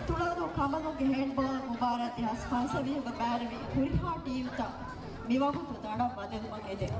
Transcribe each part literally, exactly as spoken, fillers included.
ތުޅާދޫ ކަނބަލުންގެ ހޭންޑްބޯޅަ މުބާރާތް ދެހާސް ފަންސަވީހުގަ ބައިވެރިވި ހުރިހާ ޓީމްތައް މިވަގުތު ދަނޑަށް ބަދަލުވުމަށް އެދެން.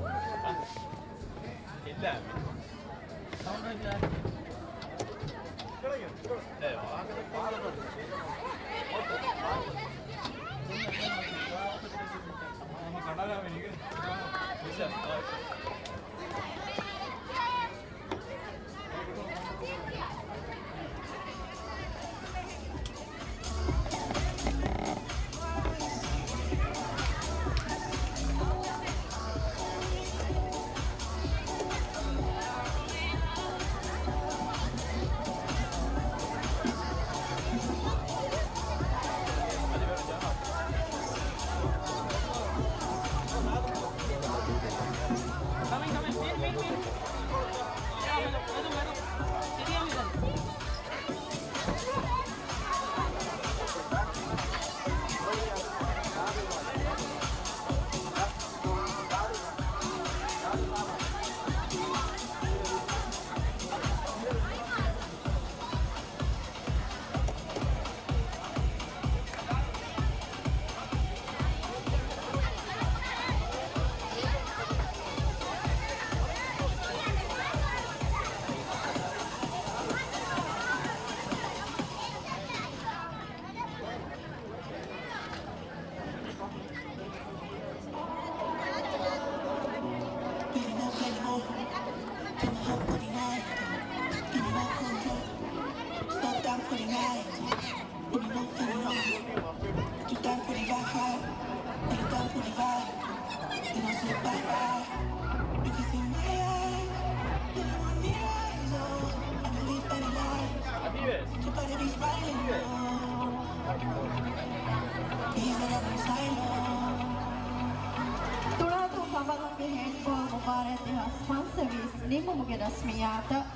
ތުޅާދޫ ކަނބަލުންގެ ހޭންޑްބޯޅަ މުބާރާތް ދެހާސް ފަންސަވީސް ނިމުމުގެ ރަސްމިއްޔާތަށް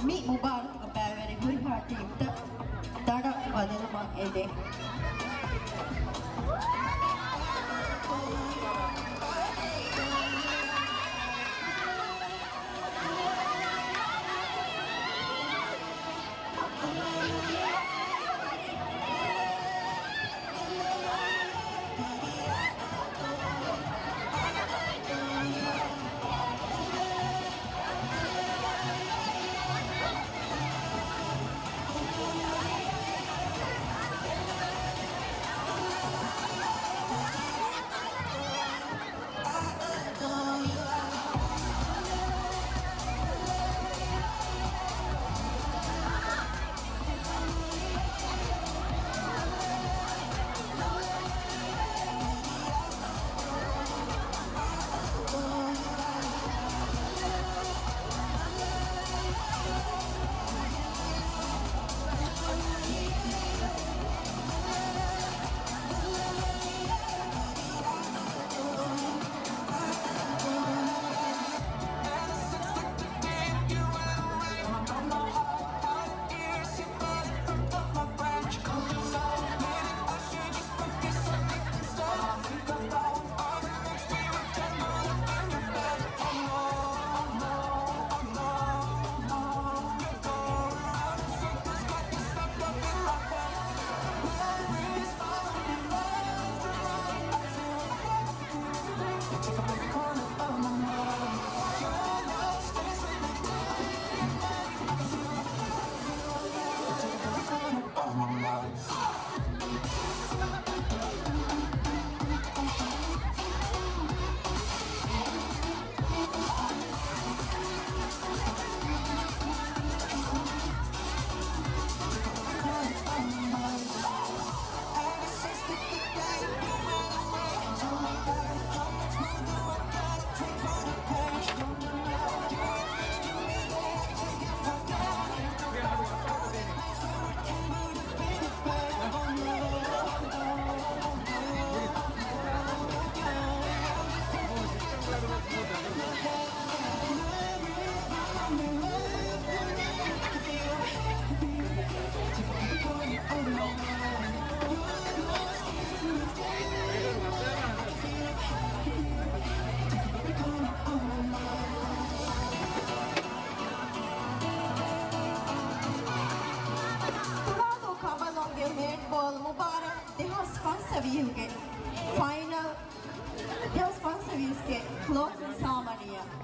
މި މުބާރާތުގަ ބައިވެރި ހުރިހާ ޓީމްތައް ދަނޑަށް ބަދަލުވުމަށް އެދެން.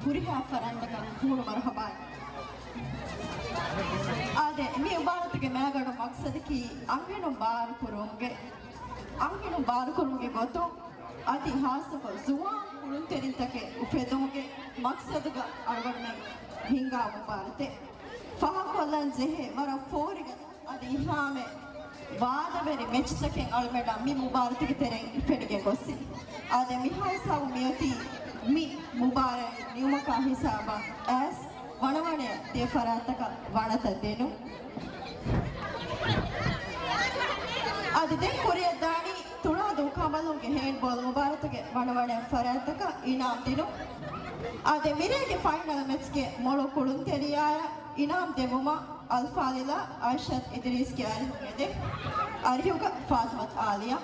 ހުރިހާ ފަރާތްތަކަށް ކޫރު މަރުޙަބާ. އާދެ، މި މުބާރާތުގެ މައިގަނޑު މަޤްޞަދަކީ އަންހެނުން ބާރުކުރުމުގެ، އަންހެނުން ބާރުކުރުމުގެ ގޮތުން އަދި ހާއްސަކޮށް ޒުވާން ކުޅުންތެރިންތަކެއް އުފެދުމުގެ މަޤްޞަދުގަ އަޅުގަނޑުމެން ހިންގާ މުބާރާތެއް. ފާހަގަކޮށްލަން ޖެހޭ ވަރަށް ފޯރިގަދަ އަދި އިހާމެއް ވާދަވެރި މެޗްތަކެއް އަޅުގަނޑަށް މި މުބާރާތުގެ ތެރެއިން ފެނިގެން ގޮއްސި. އާދެ، މިހާ ހިސާބު މިއޮތީ މި މުބާރާތް ނިމުމަކާ ހިސާބަށް އައިސް ވަނަވަނަޔަށް ދިޔަ ފަރާތްތަކަށް ވަނަތައް ދެނުން. އަދި ދެން ކުރިއަށްދާނީ ތުޅާދޫ ކަނބަލުންގެ ހޭންޑްބޯލް މުބާރާތުގެ ވަނަވަނަ ފަރާތްތަކަށް އިނާމް ދިނުން. އާދެ، މިރޭގެ ފައިނަލް މެޗްގެ މޮޅު ކުޅުންތެރިޔާއަށް އިނާމް ދެއްވުމަށް އަލްފާޟިލާ އާއިޝަތު އިދްރީސްގެ އަރިހުން އެދެން. އަރިހުގަ ފާތިމަތު އާލިޔާ.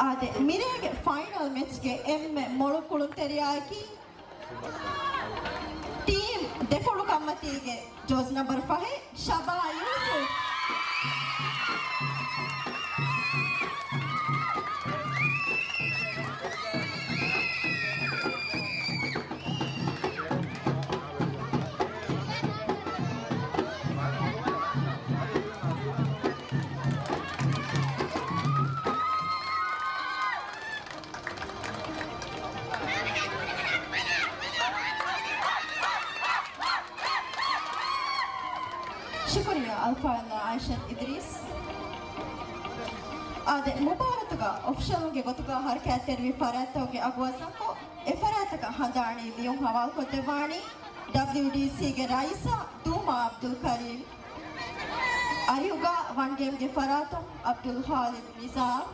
އާދެ، މިރޭގެ ފައިނަލް މެޗްގެ އެންމެ މޮޅު ކުޅުންތެރިޔާއަކީ ޓީމް ދެފުޅު ކަންމަތީގެ ޖާސި ނަމްބަރު ފަހެއް ޝަބާ ޔޫސުފް. ޝުކުރިއްޔާ އަލްފާޟިލާ އާއިޝަތު އިދްރީސް. އާދެ، މުބާރާތުގަ އޮފިޝަލުންގެ ގޮތުގަ ހަރަކާތްތެރިވި ފަރާތްތަކުގެ އަގު ވަޒަންކޮށް، އެ ފަރާތްތަކަށް ހަނދާނީ ލިޔުން ހަވާލުކޮށްދެއްވާނީ ޑަބްލިޔުޑީސީގެ ރައީސާ ދޫމާ އަބްދުލް ކަރީމް. އަރިހުގަ ވަން ގޭމްގެ ފަރާތުން އަބްދުލް ޚާލިޤް ނިޒާމް.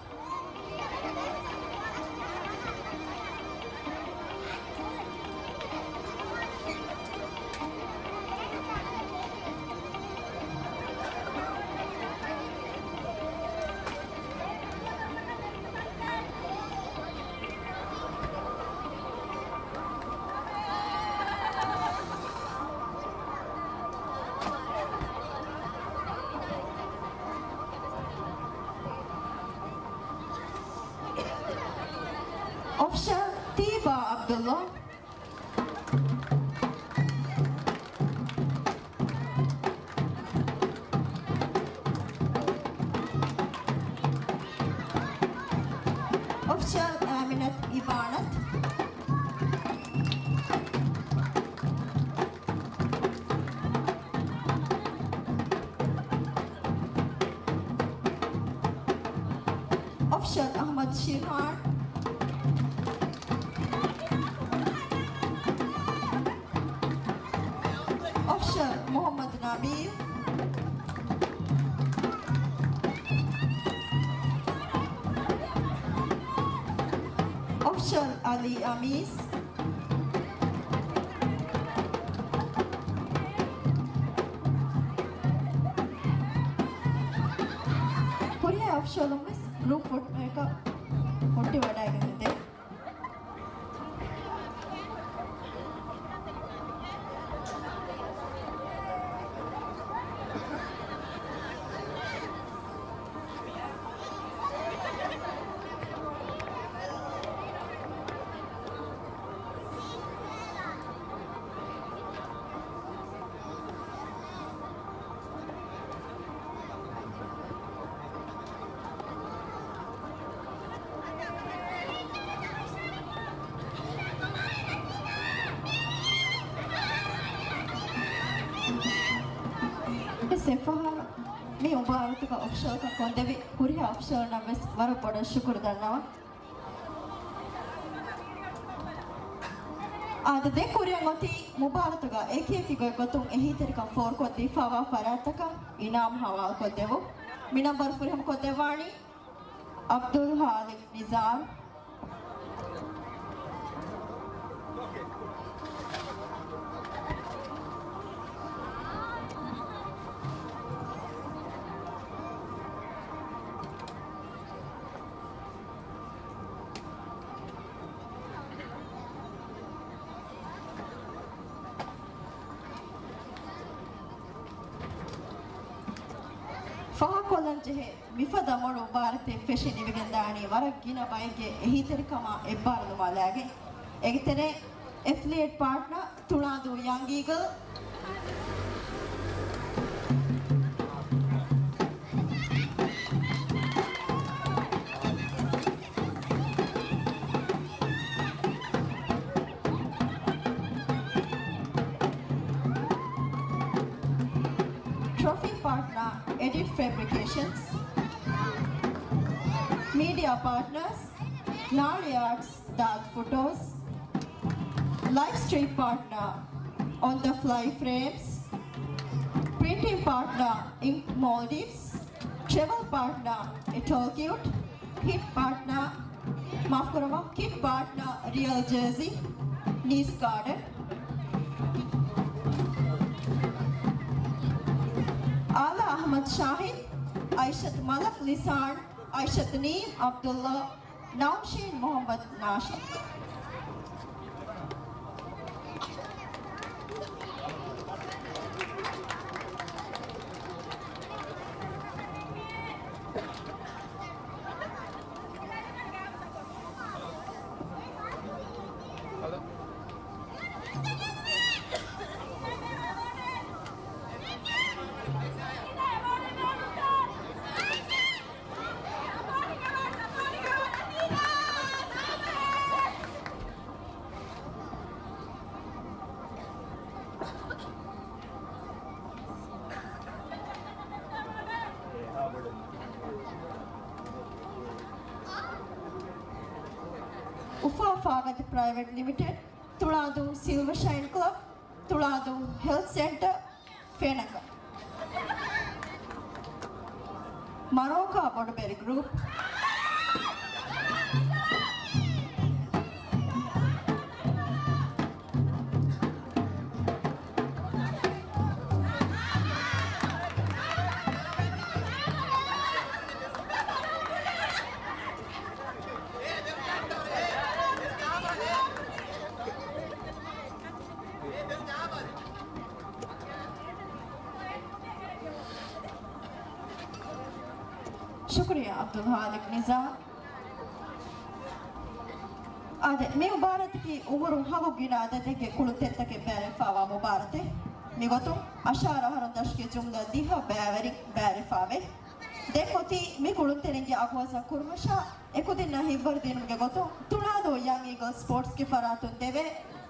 އޮފިޝަލް ތީބާ އަބްދުﷲ. އޮފިޝަލް އާމިނަތު އިބާނަތު. އޮފިޝަލް އަޙްމަދު ޝިހާން. އޮފިޝަލް މުޙައްމަދު ނަބީލް. އޮފިޝަލް އަލީ އަމީސް. ހުރިހާ އޮފިޝަލުން ވެސް ގްރޫޕް ފޮޓޯއަކަށް ހުއްޓިވަޑައިގެން ދޭ. ސެފަހަރު މި މުބާރާތުގަ އޮފިޝަލްކަން ކޮށްދެއްވި ހުރިހާ އޮފިޝަލުންނަށް ވެސް ވަރަށް ބޮޑަށް ޝުކުރު ދަންނަވަން. އާދެ، ދެން ކުރިއަށް އޮތީ މުބާރާތުގަ އެކިއެކި ގޮތް ގޮތުން އެހީތެރިކަން ފޯރުކޮށްދީފައިވާ ފަރާތްތަކަށް އިނާމް ހަވާލުކޮށްދެއްވުން. މި ނަމްބަރު ފުރިހަމަކޮށްދެއްވާނީ އަބްދުލް ޚާލިޤް ނިޒާމް. ފާހަގަކޮށްލަން ޖެހޭ މިފަދަ މޮޅު މުބާރާތެއް ފެށި ނިމިގެންދާނީ ވަރަށް ގިނަ ބައެއްގެ އެހީތެރިކަމާ އެއްބާރުލުމާ ލާގެން. އޭގެ ތެރޭ އެފިލިއޭޓް ޕާޓްނަރ ތުޅާދޫ ޔަންގް އީގަލް، ޓްރޮފީ ޕާޓްނަރ އެޑިޓް ފެބްރިކޭޝަންސް، މީޑިއާ ޕާޓްނަރސް ލާޅި އާޓްސް ދާލް ފޮޓޯސް، ލައިވް ސްޓްރީމް ޕާޓްނަރ އޮން ދަ ފްލައި ފްރޭމްސް، ޕްރިންޓިން ޕާޓްނަރ އިންކް މޯލްޑިވްސް، ޓްރެވަލް ޕާޓްނަރ އެޓޯލް ކިއުޓް، ހިޓް ޕާޓްނަރ، މާފުކުރައްވާ، ކިޓް ޕާޓްނަރ ރިއަލް ޖާޒީ، ނީސް ގާޑަން، އާލާ އަޙްމަދު ޝާހިދު، އައިޝަތު މަލަކް ލިސާން، އައިޝަތު ނީމް އަބްދުﷲ، ނައުޝީން މުޙައްމަދު ނާޝިދު. އުފާ ފާގަތި ޕްރައިވެޓް ލިމިޓެޑް، ތުޅާދޫ ސިލްވަ ޝައިން ކްލަބް، ތުޅާދޫ ހެލްތް ސެންޓަރ، ފެނަކަ. މަރޯކާ ބޮޑުބެރި ގްރޫޕް. ޝުކުރިއްޔާ އަބްދުލް ޚާލިޤް ނިޒާމް. އާދެ، މި މުބާރާތަކީ އުމުރުން ހަމަ ގިނަ އަދަދެއްގެ ކުޅުންތެރިތަކެއް ބައިވެރިވެފައިވާ މުބާރާތެއް. މިގޮތުން އަށާރަ އަހަރުން ދަށުގެ ޖުމްލަ ދިހަ ބައިވެރިން ބައިވެރިވެފައިވޭ. ދެން އޮތީ މި ކުޅުންތެރިންގެ އަގުވަޒަން ކުރުމަށާ އެކުދިންނަށް ހިތްވަރުދިނުމުގެ ގޮތުން ތުޅާދޫ ޔަންގް އީގަލް ސްޕޯޓްސްގެ ފަރާތުން ދެވޭ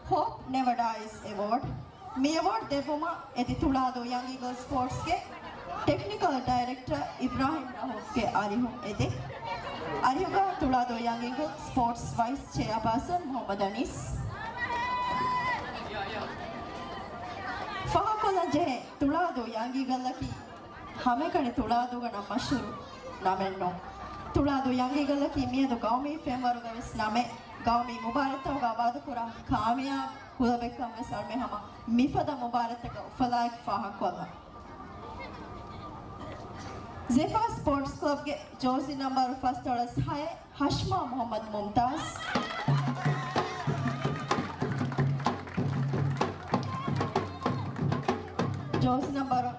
ހޯޕް ނެވަރ ޑައިސް އެވޯޑް. މި އެވޯޑް ދެއްވުމަށް އެދި ތުޅާދޫ ޔަންގް އީގަލް ސްޕޯޓްސްގެ ޓެކްނިކަލް ޑައިރެކްޓަރ އިބްރާހިމް ރައޫފްގެ އަރިހުން އެދެ. އަރިހުގަ ތުޅާދޫ ޔަންގް އީގަލް ސްޕޯޓްސް ވައިސް ޗެއާޕާސަން މުޙައްމަދު އަނީސް. ފާހަގަކޮށްލަން ޖެހޭ، ތުޅާދޫ ޔަންގް އީގަލްއަކީ ހަމައެކަނި ތުޅާދޫގަ ނަން މަޝްހޫރު ނަމެއް ނޫން. ތުޅާދޫ ޔަންގް އީގަލްއަކީ މިއަދު ގައުމީ ފެންވަރުގަ ވެސް ނަމެއް، ގައުމީ މުބާރާތްތަކުގަ ވާދަކުރާ ކާމިޔާބު ކުލަބެއްކަން ވެސް އަޅުމެ ހަމަ މިފަދަ މުބާރާތްތަކަށް އުފަލާއެކު ފާހަގަކޮށްލަން. ޒެފާ ސްޕޯޓްސް ކްލަބްގެ ޖާޒީ ނަމްބަރު ފަސްދޮޅަސް ހައެއް، ހަޝްމާ މުޙައްމަދު މުމްތާޒް. ޖާޒީ ނަމްބަރު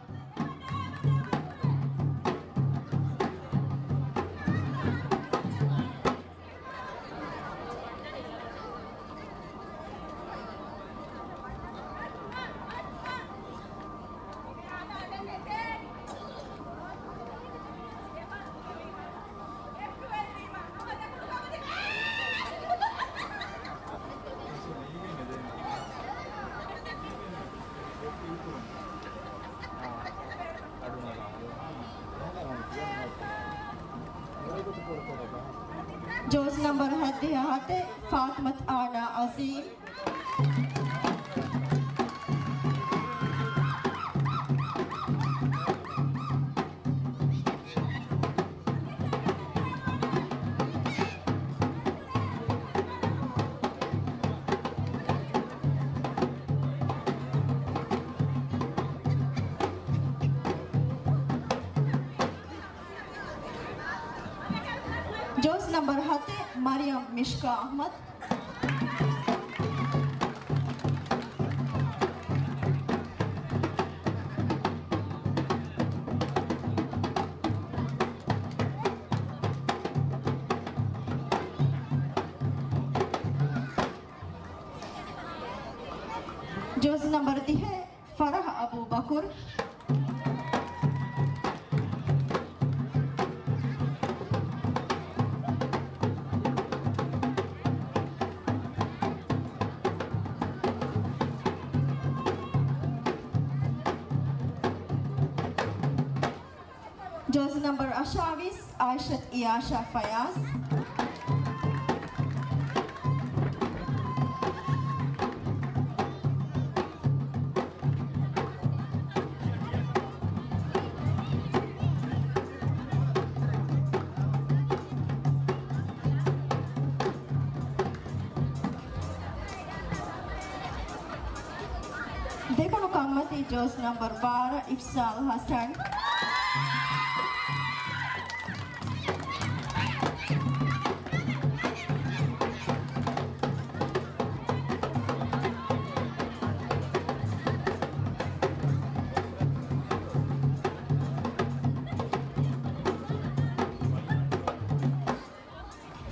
ޖާޒީ ނަމްބަރު ހަތްދިހަ ހަތެއް، ފާތިމަތު އާނާ އަޒީމް. ޖާޒީ ނަމްބަރު ހަތެއް، މަރިޔަމް މިޝްކާ އަޙްމަދު. ޖާޒީ ނަމްބަރު ދިހަ، ފަރަހް އަބޫބަކުރު. ޖާޒީ ނަމްބަރު އަށާވީސް، އާއިޝަތު އިޔާޝާ ފަޔާޒް. ދެކުނު ކަންމަތީ ޖާޒީ ނަމްބަރު ބާރަ، އިފްޒާލް ހަސަން.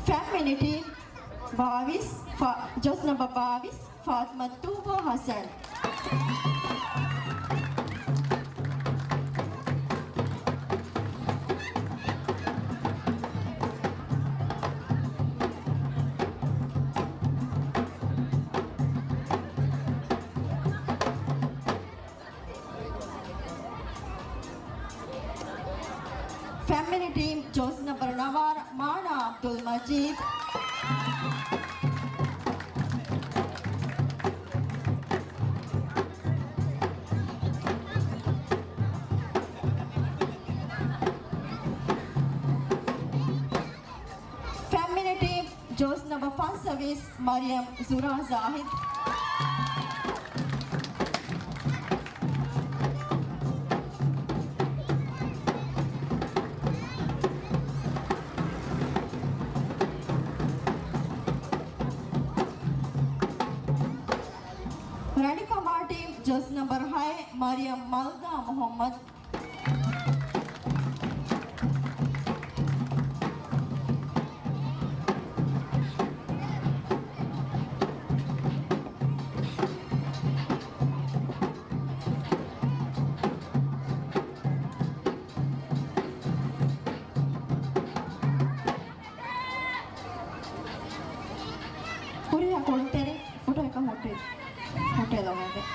ފެމިނިޓީ ބާވީސް، ފާ-، ޖާޒީ ނަމްބަރު ބާވީސް، ފާތިމަތު ތޫބާ ހަސަން. ފެމިނިޓީ ޖާޒީ ނަމްބަރު ނަވާރަ، މާނާ އަބްދުލް މަޖީދު. ފެމިނިޓީ ޖާޒީ ނަމްބަރު ފަންސަވީސް، މަރިޔަމް ޒުރާ ޒާހިދު. ރަނިކަމާ ޓީމް ޖާޒީ ނަމްބަރު ހައެއް، މަރިޔަމް މަލްދާ މުހައްމަދު. ހުރިހާ ކުޅުންތެރިން ފޮޓޯއަކަށް ހޮޓެލް، ހޮޓެލުގައި.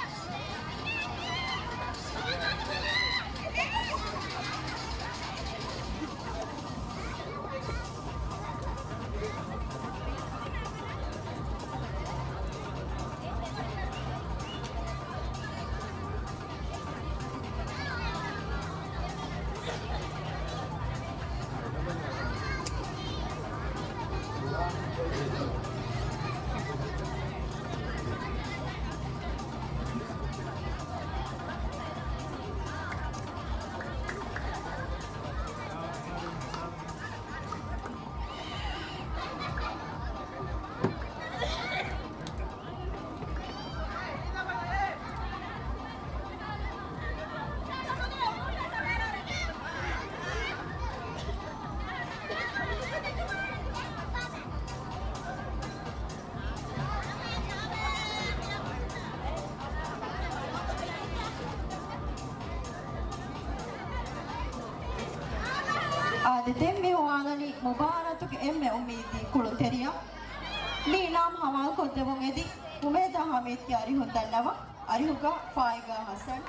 އާދެ، ދެން މި ހޮވާލަނީ މުބާރާތުގެ އެންމެ އުއްމީދީ ކުޅުންތެރިޔާ. މި އިނާމް ހަވާލުކޮށްދެވުން އެދި އުމޭދާ ހަމީދްގެ އަރިހުން ދަންނަވަން. އަރިހުގަ ފާއިގާ ހަސަން.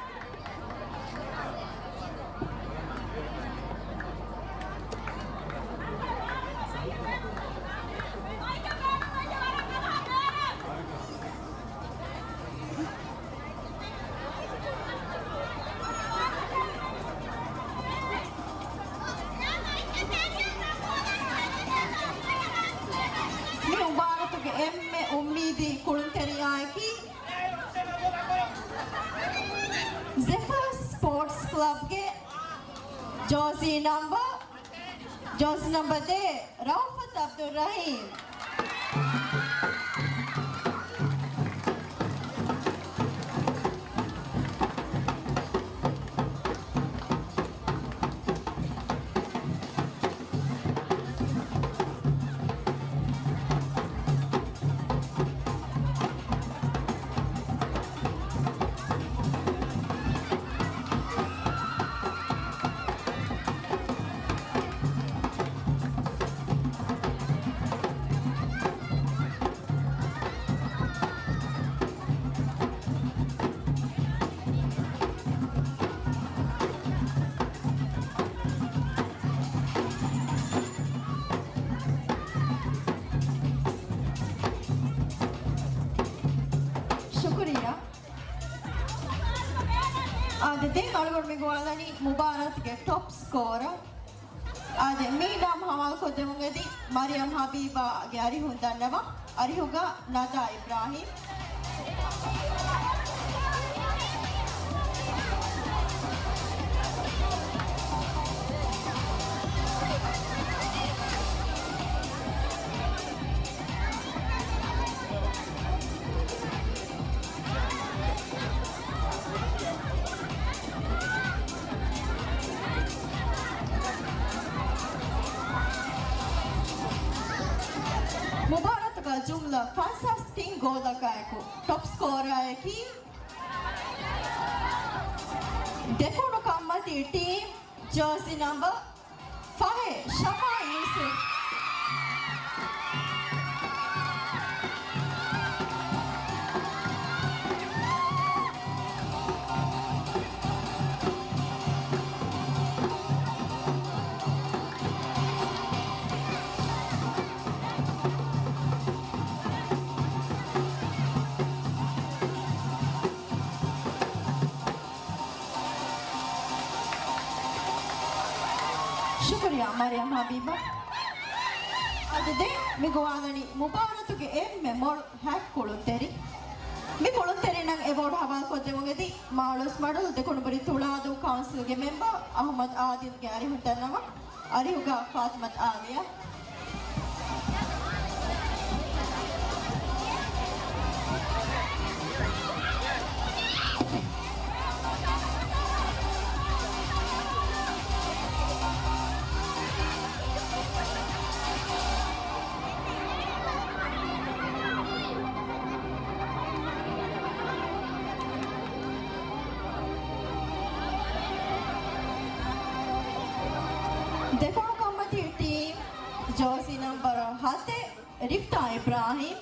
މި މުބާރާތުގެ އެންމެ އުއްމީދީ ކުޅުންތެރިޔާއަކީ ޒެފާ ސްޕޯޓްސް ކްލަބްގެ ޖާޒީ ނަމްބަރު، ޖާޒީ ނަމްބަރު ދޭއް، ރައުފަތު އަބްދުއްރަހީމް. އާދެ، ދެން އަޅުގަނޑު މި ގޮވާލަނީ މުބާރާތުގެ ޓޮޕް ސްކޯރަރ. އާދެ، މި ނަން ހަވާލުކޮށްދެމުން އެދި މަރިޔަމް ހަބީބާގެ އަރިހުން ދަންނަވަން. އަރިހުގަ ނަދާ އިބްރާހީމް. މުބާރާތުގަ ޖުމްލަ ފަންސާސް ތިން ގޯލަކާއެކު ޓޮޕް ސްކޯރަރަކީ ދެކުނު ކަންމަތީ ޓީމް ޖާސި ނަމްބަރ ފަހެއް ޝަފާ ޔޫސުފް. ޝުކުރިއްޔާ މަރިޔަމް ހަބީބާ. އަދި ދެން މި ގޮވާލަނީ މުބާރާތުގެ އެންމެ މޮޅު ހަތް ކުޅުންތެރި. މި ކުޅުންތެރިންނަށް އެވޯޑް ހަވާލުކޮށްދެމުން އެދި މާޅޮސް މަޑުލު ދެކުނުބުރި ތުޅާދޫ ކައުންސިލްގެ މެމްބަރ އަހުމަދު އާދިލްގެ އަރިހުން ދަންނަވަން. އަރިހުގަ ފާތިމަތު އާލިޔާ. ދެކުނު ކަންމަތީ ޓީމް ޖާސި ނަމްބަރު ހަތެއް، ރިފްތާ އިބްރާހީމް.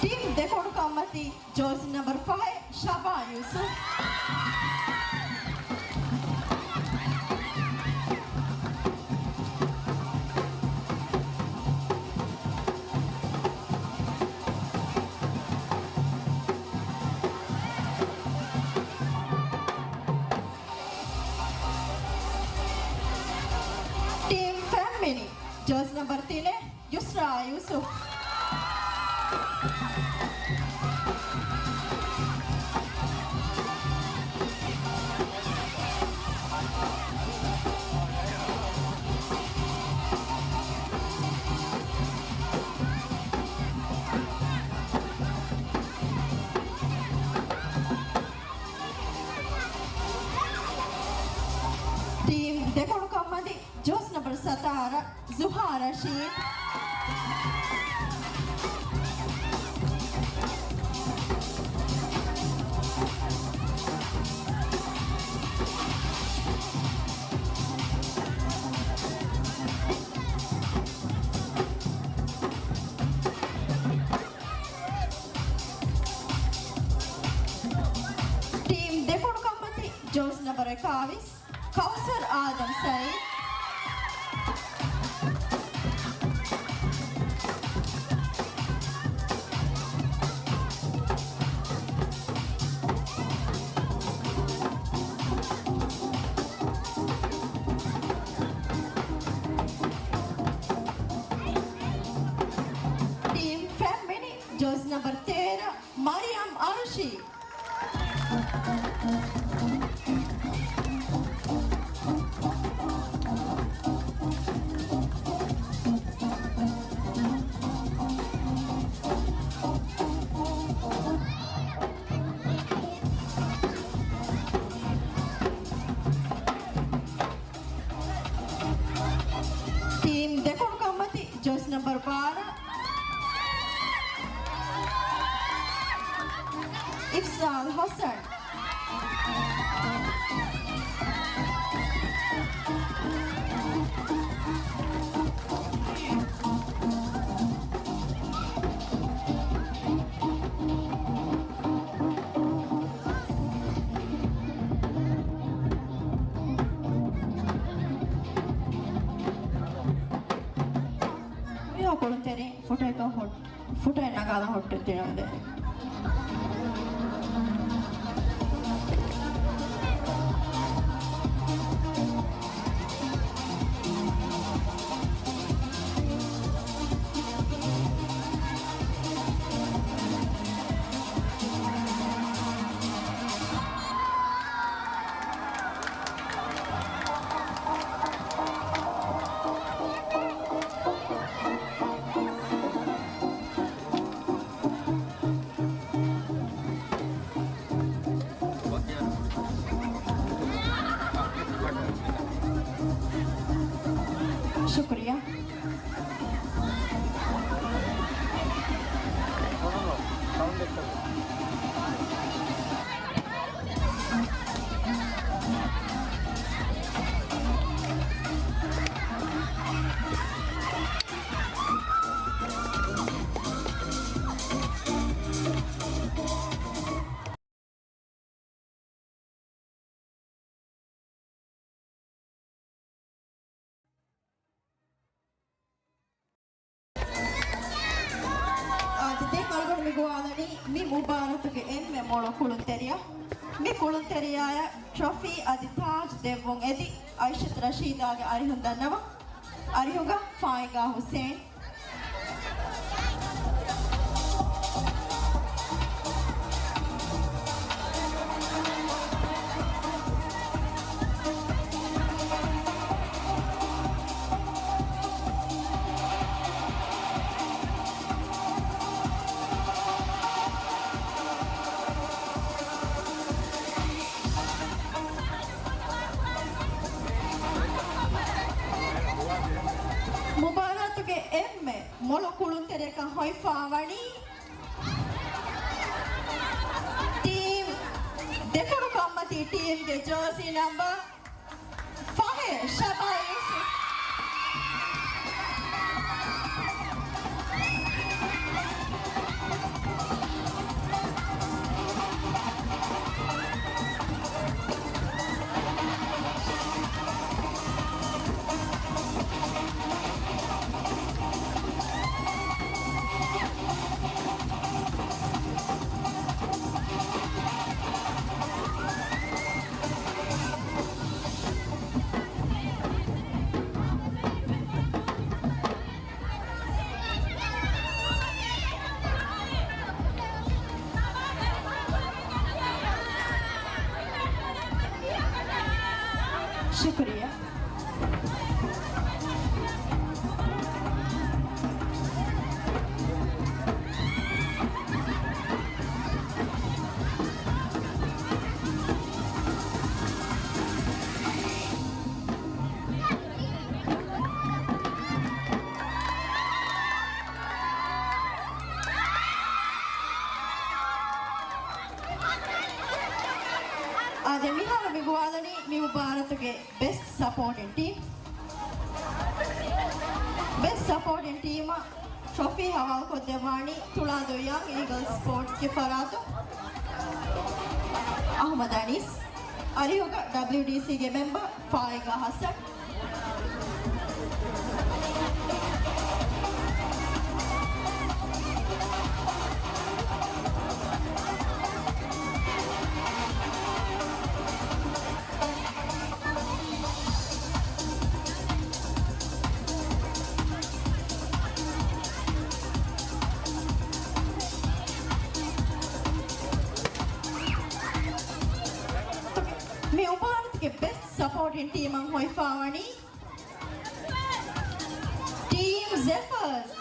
ޓީމް ދެކުނު ކަންމަތީ ޖާސި ނަމްބަރު ފަހެއް، ޝަބާ ޔޫސުފް. ޓީމް ފެންމިނި، ޖާސި ނަމްބަރު ތިނެއް، ޔުސްރާ ޔޫސުފް. ޓީމް ދެކުނު ކަންމަތީ ޖާސި ނަމްބަރު ސަތާރަ، ޒުހާ ރަޝީދު. ޓީމް ދެކުނު ކަންމަތީ ޖާސި ނަމްބަރު އެކާވީސް، ކައުސަރު އާދަމް ސައީދު. ޓީމް ފެންމިނި، ޖާސި ނަމްބަރު ތޭރަ، މަރިޔަމް އަރުޝީ. ޓީމް ދެކުނު ކަންމަތީ ޖާސި ނަމްބަރު ބާރަ، އިފްޒާލް ހަސަން. ކުޅުންތެރިން ފުޓައިގަ ހު-، ފުޓައި ނަގާލަ ހުއްޓު ދިނުން ދޭ. ޝުކުރިއްޔާ. އާދެ، ދެން އަޅުގަނޑު މި ގޮވާލަނީ މި މުބާރާތުގެ އެންމެ މޮޅު ކުޅުންތެރިޔާ. މި ކުޅުންތެރިޔާއަށް ޓްރޮފީ އަދި ތާޖް ދެއްވުން އެދި އައިޝަތު ރަޝީދާގެ އަރިހުން ދަންނަވަން. އަރިހުގަ ފާއިގާ ހުސެން. މުބާރާތުގެ އެންމެ މޮޅު ކުޅުންތެރިޔަކަށް ހޮވިފާވަނީ ޓީމް ދެކުރު ކަންމަތީ ޓީމްގެ ޖާސީ ނަމްބަރ ފަހެއް، ޝަބާ ޔޫސުފް. ޝުކުރިއްޔާ. އާދެ، މިހާރު މި ގޮވާލަނީ މި މުބާރާތުގެ ބެސްޓް ސަޕޯޓިން ޓީމް. ބެސްޓް ސަޕޯޓިން ޓީމަށް ޓްރޮފީ ހަވާލުކޮށްދެއްވާނީ ތުޅާދޮ ޔަންގް އީގަލްސް ސްޕޯޓްސްގެ ފަރާތުން އަޙްމަދު އަނީސް. އަރިހުގަ ޑަބްލިޔުޑީސީގެ މެމްބަރ ފާއިގާ ހަސަން. މި މުބާރާތުގެ ބެސްޓް ސަޕޯޓިން ޓީމަށް ހޮވިފާވަނީ ޓީމް ޒެފަރސް.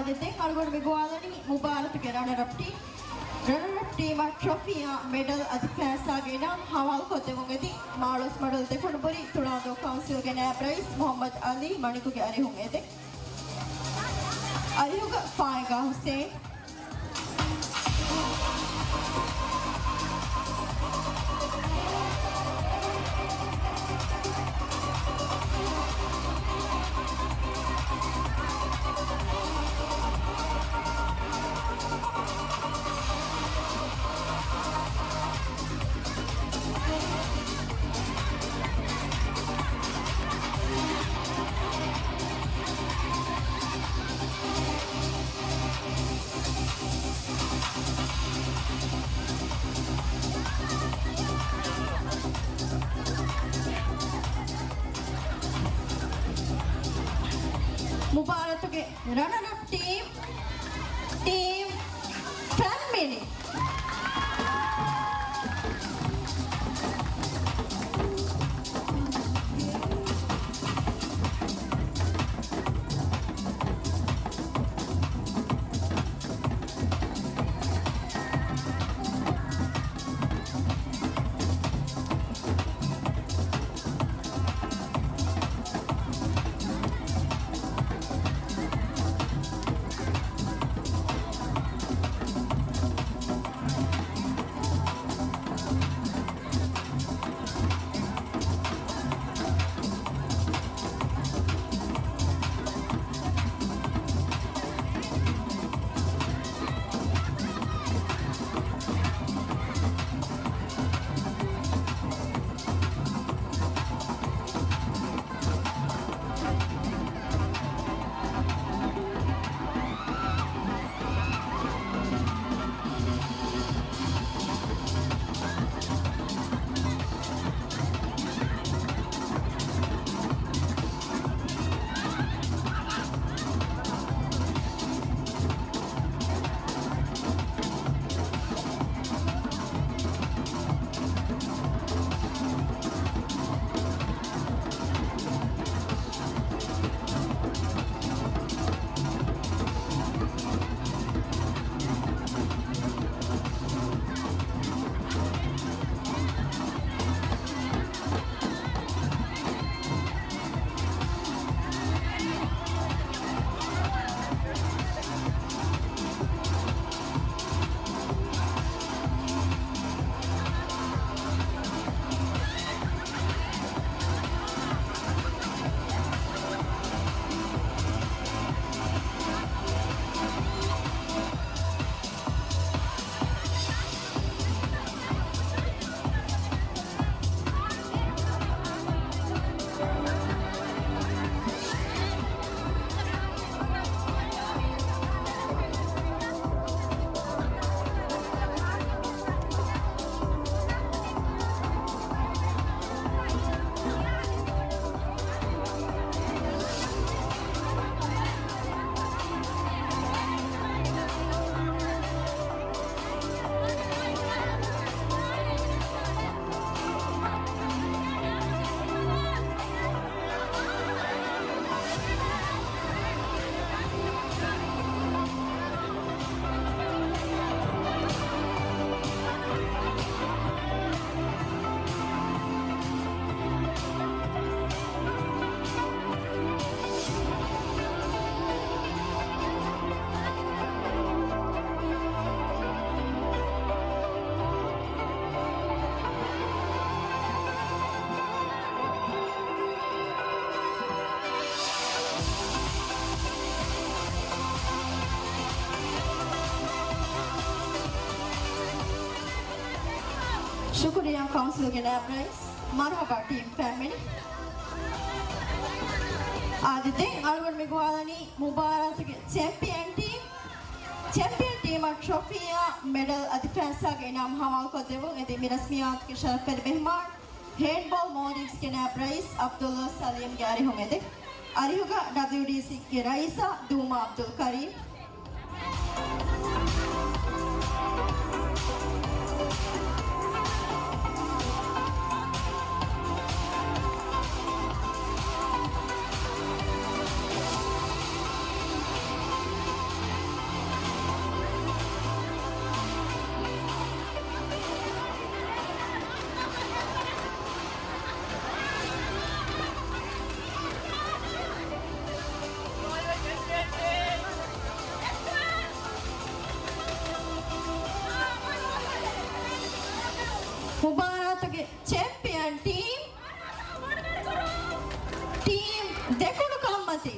ދެން އަޅުގަނޑު މި ގޮވާލަނީ މުބާރާތުގެ ރަނަރަޕް ޓީމް. ރަނަރަޕް ޓީމަށް ޓްރޮފީއާ މެޑަލް އަދި ފައިސާގެ އިނާމް ހަވާލުކޮށްދެމުން އެދި މާޅޮސް މަޑުލު ދެކުނުބުރި ތުޅާނދޫ ކައުންސިލްގެ ނައިބް ރައީސް މުޙައްމަދު އަލީ މަނިކުގެ އަރިހުން އެދެން. އަރިހުގަ ފާއިގާ ހުސެއިން. މުބާރާތުގެ ރަނަރަޕް ޓީމް، ޓީމް ފެންމިނި. ޝުކުރިއްޔާ ކައުންސިލްގެ ނައިބް ރައީސް. މަރުޙަބާ ޓީމް ފެންމިނި. އާދެ، ދެން އަޅުގަނޑު މި ގޮވާލަނީ މުބާރާތުގެ ޗެމްޕިއަން ޓީމް. ޗެމްޕިއަން ޓީމަށް ޓްރޮފީއާ މެޑަލް އަދި ފައިސާގެ އިނާމް ހަވާލުކޮށްދެމުން އެދި މި ރަސްމިއްޔާތުގެ ޝަރަފްވެރި މެހްމާން، ހޭންޑްބޯލް މޯލްޑިވްސްގެ ނައިބް ރައީސް ޢަބްދުﷲ ސަލީމްގެ އަރިހުން އެދެން. އަރިހުގަ ޑަބްލިޔުޑީސީގެ ރައީސާ ދޫމާ ޢަބްދުލް ކަރީމް. މުބާރާތުގެ ޗެމްޕިއަން ޓީމް، ޓީމް ދެކުނު ކަންމަތި.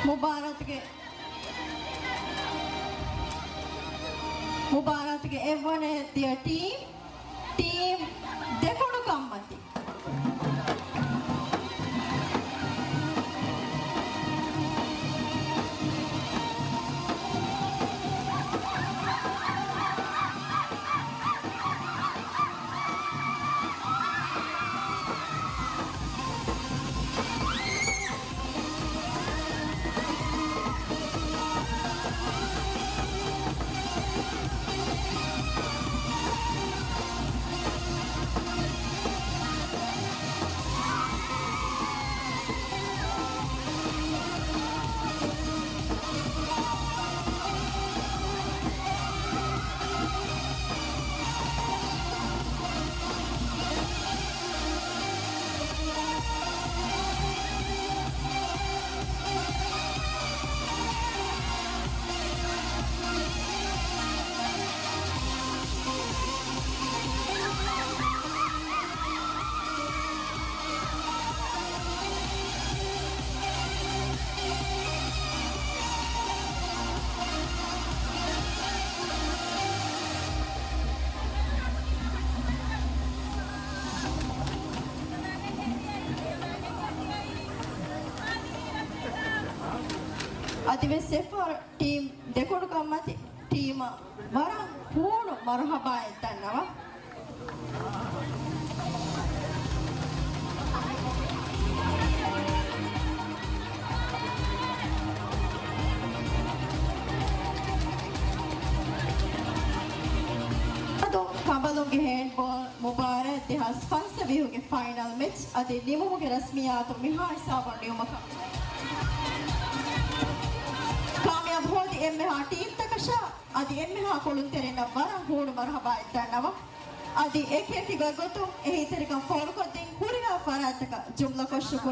މުބާރާތުގެ، މުބާރާތުގެ އެއްވަނަ ދިޔަ ޓީމް، ޓީމް ދެކުނު ކަންމަތި. އަދިވެސް އެފްއާރް ޓީމް ދެކޮޅުކަންމަތި ޓީމަށް ވަރަށް ހޫނު މަރުހަބާއެއް ދަންނަވަން. އަދު ކަނބަލުންގެ ހޭންޑްބޯލް މުބާރާތް ދެހާސް ފަންސަވީހުގެ ފައިނަލް މެޗް އަދި ނިމުމުގެ ރަސްމިއްޔާތު މިހާ ހިސާބުން ނިމުމަކަށް، ކާމިޔާބު ހޯދި އެންމެހާ ޓީމްތަކަށާ އަދި އެންމެހާ ކުޅުންތެރިންނަށް ވަރަށް ހޫނު މަރުހަބާއެއް ދަންނަވަން. އަދި އެކިއެކި ގޮތްގޮތުން އެހީތެރިކަން ފޯރުކޮށްދިން ހުރިހާ ފަރާތްތަކަށް ޖުމްލަކޮށް ޝުކުރާ.